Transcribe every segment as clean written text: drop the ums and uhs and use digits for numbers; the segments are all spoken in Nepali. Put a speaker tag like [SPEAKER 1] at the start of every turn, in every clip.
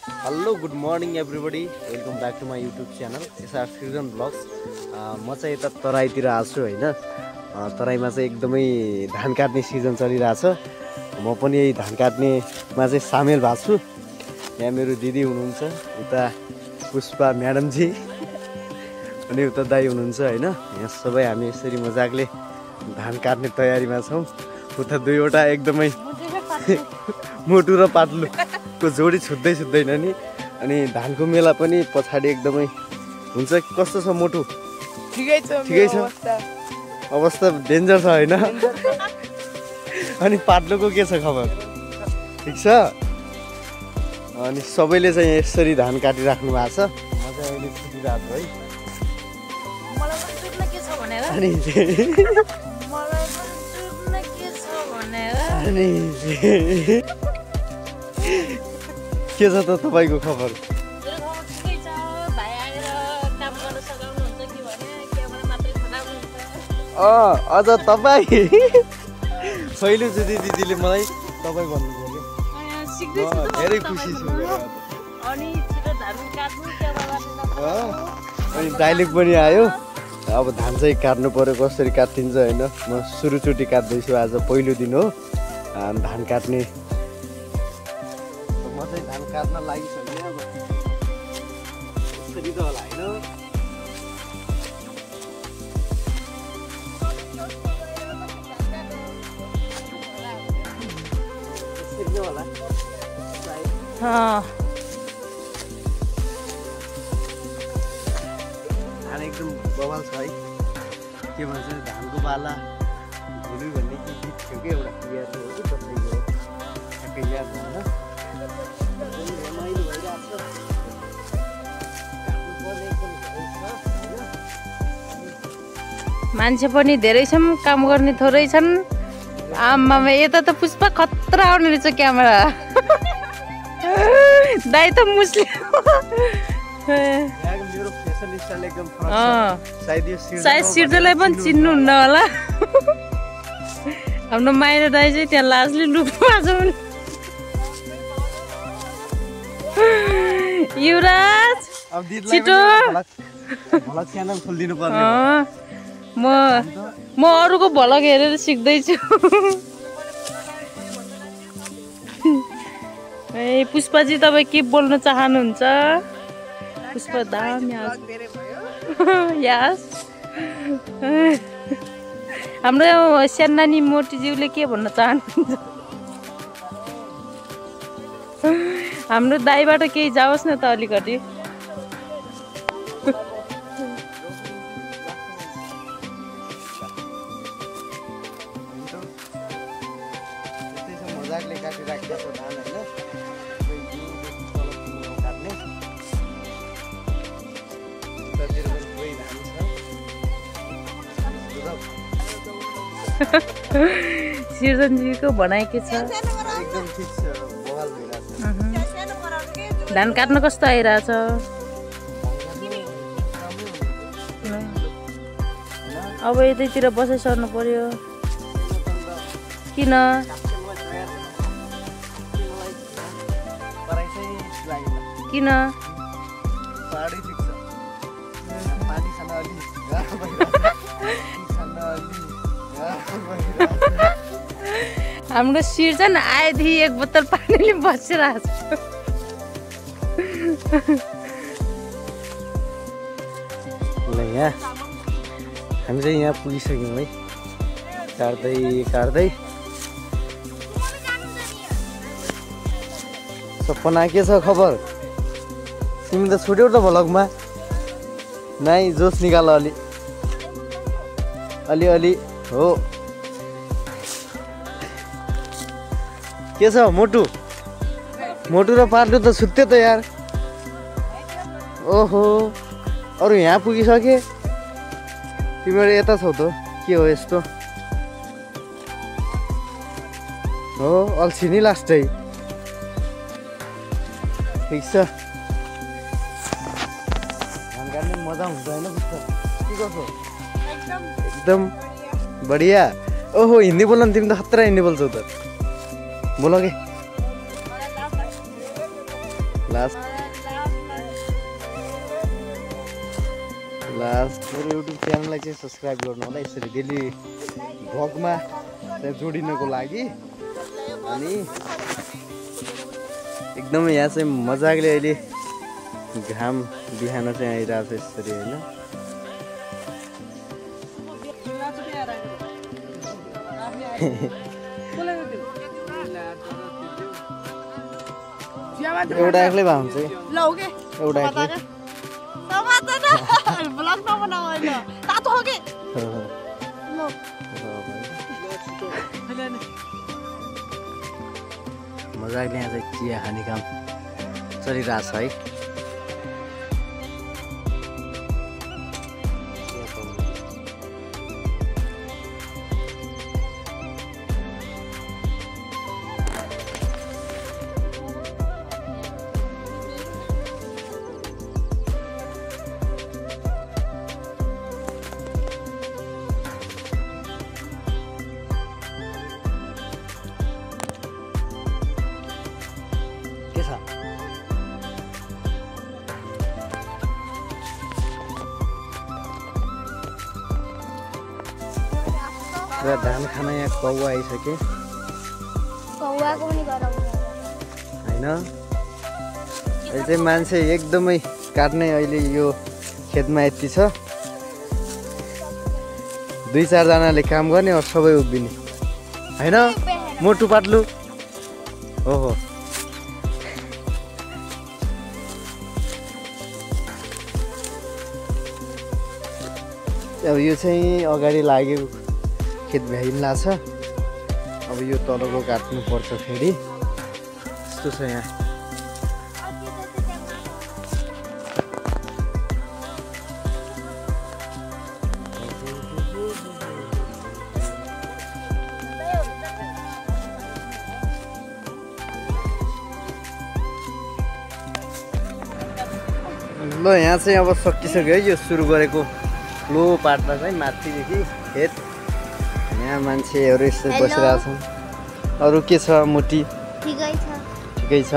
[SPEAKER 1] Hello good morning everybody, welcome back to my YouTube channel SR Srijan vlogs. म चाहिँ यता तराईतिर आएको छु होइन। तराईमा चाहिँ एकदमै धान काट्ने सिजन चलिरहेछ। म पनि यही धान काट्नेमा चाहिँ सामेल भएको छु। यहाँ मेरो दिदी हुनुहुन्छ, उता पुष्पा म्याडमजी अनि उता दाई हुनुहुन्छ होइन। यहाँ सबै हामी यसरी मजाकले धान काट्ने तयारीमा छौँ। उता दुईवटा एकदमै मोटु र पातलुको जोडी छुट्दैन नि। अनि धानको मेला पनि पछाडि एकदमै हुन्छ। कस्तो छ मोटु?
[SPEAKER 2] ठिकै छ
[SPEAKER 1] अवस्था डेन्जर छ होइन। अनि पातलुको के छ खबर? ठिक छ। अनि सबैले चाहिँ यसरी धान काटिराख्नु भएको छ। म चाहिँ अहिले छुटिरहेको है। के छ त तपाईँको खबर? अझ तपाईँ पहिलोचोटि दिदीले मलाई तपाईँ भन्नुभयो कि धेरै खुसी छु। अनि डाइलेक्ट पनि आयो। अब धान चाहिँ काट्नु पर्यो, कसरी काटिन्छ होइन। म सुरुचोटि काट्दैछु, आज पहिलो दिन हो धान काट्ने। म चाहिँ धान काट्न लागिसकेँ। अब यसरी त होला होइन। यसरी होला धान एकदम बवाल छ है। के भन्छ धानको बाला धुलु भन्ने कि गीत थियो कि एउटा क्रिया थियो कि कसैको ठ्याक्कै याद भएन। रमाइलो भइरहेको छ।
[SPEAKER 2] मान्छे पनि धेरै छन्, काम गर्ने थोरै छन्। आमामा यता त पुष्पा खतरा आउने रहेछ क्यामेरा। दाइ त मुस्लिम। सायद सिर्जलाई पनि चिन्नुहुन्न होला। हाम्रो माइला दाइ चाहिँ त्यहाँ लाजले लुक्नु छ। युवराज छिटो म अरूको भलक हेरेर सिक्दैछु। ए पुष्पाजी तपाईँ के बोल्न चाहनुहुन्छ? पुष्पा दाम यास हाम्रो सानानी मोटीज्यूले के भन्न चाहनुहुन्छ? हाम्रो दाइबाट केही जाओस् न त अलिकति। सिर्जनजीको भनाइ के छ?
[SPEAKER 1] एकदम ठिक छ, बवाल भइरहेछ।
[SPEAKER 2] धान काट्न कस्तो आइरहेछ? अब यतैतिर बसाइ सर्नु पर्यो। किन? किन? हाम्रो सिर्जन आएदेखि एक बोतल पानीले बसिरहेको छ।
[SPEAKER 1] ल यहाँ हामी चाहिँ यहाँ पुगिसक्यौँ है। काट्दै सपना के छ खबर? तिमी त छुट्यौ त भ्लगमा। नाइ जोस निकाल अलि हो। के छ मोटु र पातलु त छुट्यो त यार। ओहो अरू यहाँ पुगिसके, तिमीहरू यता छौ त के हो यस्तो? हो अल्छी नि लास्टै। ठिक छ, धान काट्ने मजा हुन्छ होइन? के कसो? एकदम बढिया। ओहो हिन्दी बोल्न तिमी त खतरा हिन्दी बोल्छौ त। बोल के लास्ट मेरो युट्युब च्यानललाई चाहिँ सब्सक्राइब गर्नु होला यसरी डेली भ्लगमा जोडिनको लागि। अनि एकदमै यहाँ चाहिँ मजाले अहिले घाम बिहान चाहिँ आइरहेको छ यसरी होइन। एउटा एक्लै भए हुन्छ एउटा एक्लै मजाले यहाँ चाहिँ चिया खाने काम चलिरहेछ है। र धान खाना यहाँ कौवा आइसके होइन। अहिले चाहिँ मान्छे एकदमै काट्ने अहिले यो खेतमा यति छ 2-4 जनाले काम गर्ने अरू सबै उभिने होइन। मोटु पातलु ओहो अब यो चाहिँ अगाडि लाग्यो खेत भ्याइला छ। अब यो तलको काट्नु पर्छ फेरि यस्तो छ यहाँ। ल यहाँ चाहिँ अब सकिसक्यो है यो सुरु गरेको लो पार्टमा चाहिँ माथिदेखि खेत। यहाँ मान्छेहरू यस्तो बसिरहेको छन्। अरू के छ मोटी? ठिकै छ।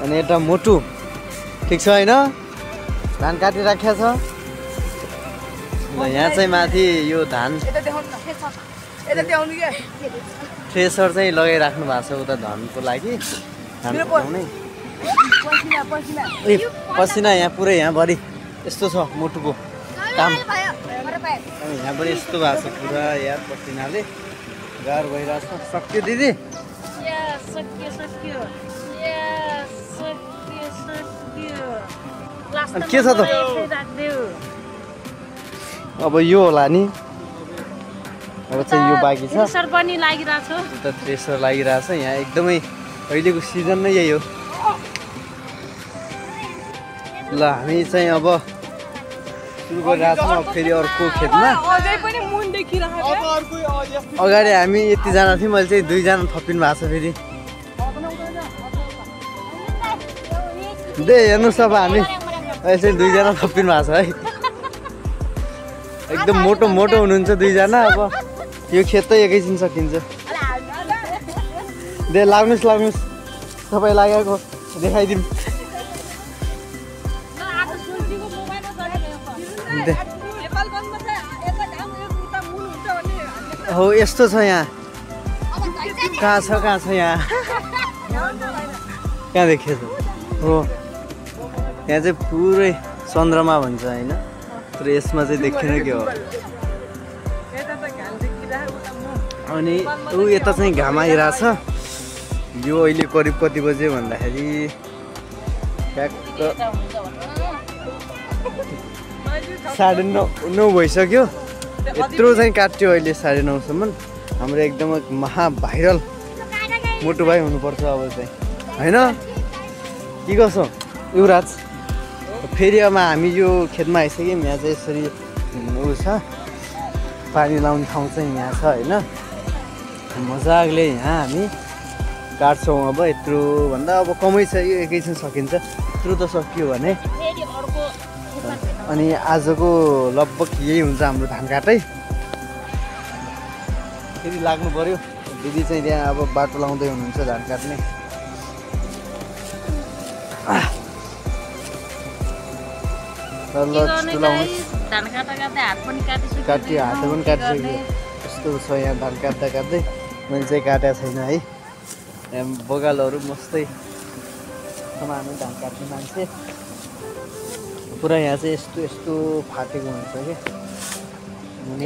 [SPEAKER 1] अनि यता मोटु ठिक छ होइन? धान काटिराखेको छ। ल यहाँ चाहिँ माथि यो धान थ्रेसर चाहिँ लगाइराख्नु भएको छ उता धानको लागि धान पकाउने। ए पसिना यहाँ पुरै यहाँभरि यस्तो छ मोटुको काम। यहाँबाट यस्तो भएको छ पुरा यार पसिनाले गाह्रो भइरहेको छ। सक्यो दिदी? के छ त अब यो होला नि। अब चाहिँ यो बाँकी छ।
[SPEAKER 2] थ्रेसर पनि लागिरहेछ।
[SPEAKER 1] उता थ्रेसर लागिरहेछ। यहाँ एकदमै अहिलेको सिजन नै यही हो। ल हामी चाहिँ अब सुरु गरिरहेछौँ अब फेरि अर्को खेतमा। अगाडि हामी यतिजना थियौँ अहिले चाहिँ 2 जना थपिनु भएको छ फेरि। दे हेर्नुहोस् अब हामी अहिले चाहिँ 2 जना थपिनु भएको छ है। एकदम मोटो मोटो हुनुहुन्छ 2 जना। अब यो खेत त एकैछिन सकिन्छ। दे लाग्नुहोस् लाग्नुहोस् सबै लागेको देखाइदिउँ। हो यस्तो छ यहाँ। कहाँ छ यहाँ कहाँ देखेछ हो। यहाँ चाहिँ पुरै चन्द्रमा भन्छ होइन तर यसमा चाहिँ देखिन के हो। अनि ऊ यता चाहिँ घाम आइरहेछ। यो अहिले करिब कति बजे भन्दाखेरि ठ्याक्क 9:30 भइसक्यो। यत्रो चाहिँ काट्यो अहिले 9:30सम्म। हाम्रो एकदम महाभाइरल मोटु भाइ हुनुपर्छ अब चाहिँ होइन के कसो युवराज। फेरि अब हामी यो खेतमा आइसक्यौँ। यहाँ चाहिँ यसरी ऊ छ पानी लाउने ठाउँ चाहिँ यहाँ छ होइन। मजाले यहाँ हामी काट्छौँ। अब यत्रोभन्दा अब कमै छ यो एकैछिन सकिन्छ। यत्रो त सकियो भने अनि आजको लगभग यही हुन्छ हाम्रो धान काटै। फेरि लाग्नु पर्यो। दिदी चाहिँ त्यहाँ अब बाटो लाउँदै हुनुहुन्छ धान काट्ने। ल छिटो लाउनु
[SPEAKER 2] धान काट्दा काट्दै हात पनि काटिसक्यो
[SPEAKER 1] काटियो हात पनि काटिसक्यो कस्तो छ यहाँ धान काट्दा काट्दै मैले चाहिँ काटेको छैन है यहाँ बगालहरू मस्तै हामी धान काट्ने मान्छे पुरा यहाँ चाहिँ यस्तो यस्तो फाटेको हुन्छ क्या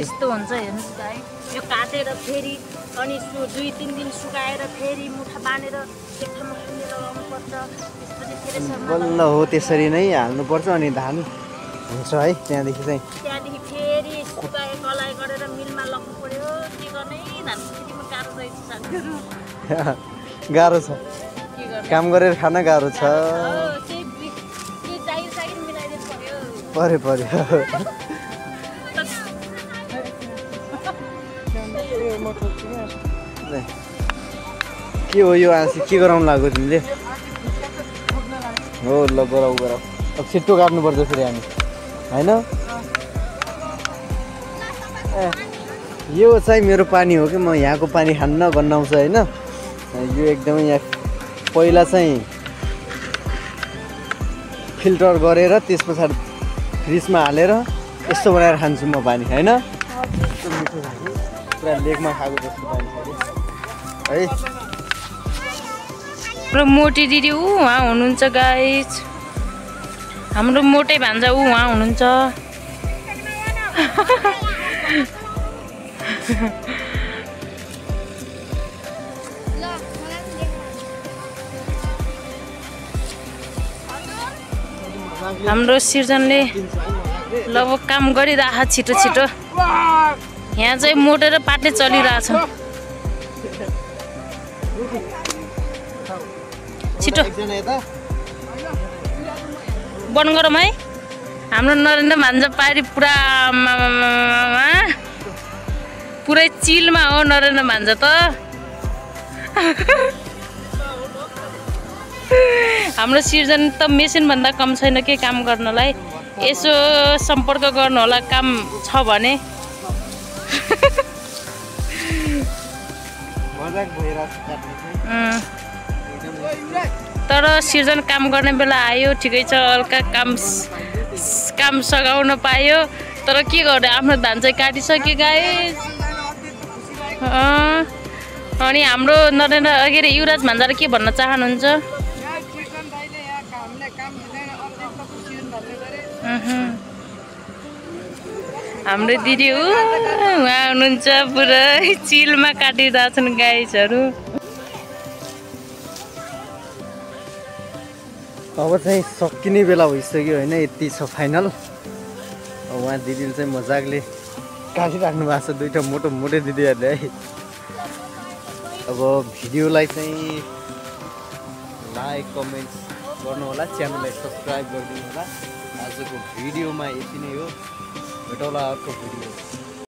[SPEAKER 2] यस्तो हुन्छ हेर्नुहोस् गाई यो काटेर फेरि अनि 2-3 दिन सुकाएर फेरि मुठा बाँधेर एक ठाउँमा खनेर लगाउनुपर्छ त्यसपछि फेरि
[SPEAKER 1] बल्ल हो त्यसरी नै हाल्नुपर्छ अनि धान हुन्छ है त्यहाँदेखि चाहिँ
[SPEAKER 2] त्यहाँदेखि फेरि सुकाए कलाइ गरेर मिलमा लग्नु पर्यो के गर्ने धान खेतीमा गाह्रो रहेछ साथीहरू
[SPEAKER 1] गाह्रो छ
[SPEAKER 2] के गर्ने
[SPEAKER 1] काम गरेर खान गाह्रो छ
[SPEAKER 2] के जागिर मिलाइदिनु पर्यो
[SPEAKER 1] पर्यो के हो यो आँसी के गराउनु लाग्यो तिमीले हो ल गराऊ अब छिट्टो काट्नुपर्छ फेरि हामी होइन ए यो चाहिँ मेरो पानी हो कि म यहाँको पानी खान्न गन्नाउँछ होइन यो एकदमै यहाँ पहिला चाहिँ फिल्टर गरेर त्यस पछाडि फ्रिजमा हालेर यस्तो बनाएर खान्छु म पानी होइन पुरा लेकमा खाएको जस्तो पानी है
[SPEAKER 2] हाम्रो मोटी दिदी उहाँ हुनुहुन्छ गाइस हाम्रो मोटे भान्जा उहाँ हुनुहुन्छ हाम्रो सिर्जनले लगभग काम गरिराख छिटो छिटो यहाँ चाहिँ मोटेर पाट्ने चलिरहेछ छिटो बन्द गरौँ है हाम्रो नरेन्द्र भान्जा पारी पुरै चिलमा हो नरेन्द्र भान्जा त हाम्रो सिर्जन त मेसिनभन्दा कम छैन के काम गर्नलाई यसो सम्पर्क गर्नु होला काम छ भने तर सिर्जन काम गर्ने बेला आयो ठिकै छ हल्का काम सघाउन पायो तर के गर्ने आफ्नो धान चाहिँ काटिसक्यो गाइस अनि हाम्रो नरेन्द्र के अरे युवराज भान्जाले के भन्न चाहनुहुन्छ हाम्रो दिदी उहाँ हुनुहुन्छ पुरै चिलमा काटिरहेछन् गाइसहरू
[SPEAKER 1] अब चाहिँ सकिने बेला भइसक्यो होइन यति छ फाइनल उहाँ दिदीले चाहिँ मजाकले काटिराख्नु भएको छ दुईवटा मोटे दिदीहरूले है अब भिडियोलाई चाहिँ लाइक कमेन्ट गर्नु होला च्यानललाई सब्सक्राइब गरिदिनु होला आजको भिडियोमा यति नै हो भेटौँला अर्को भिडियो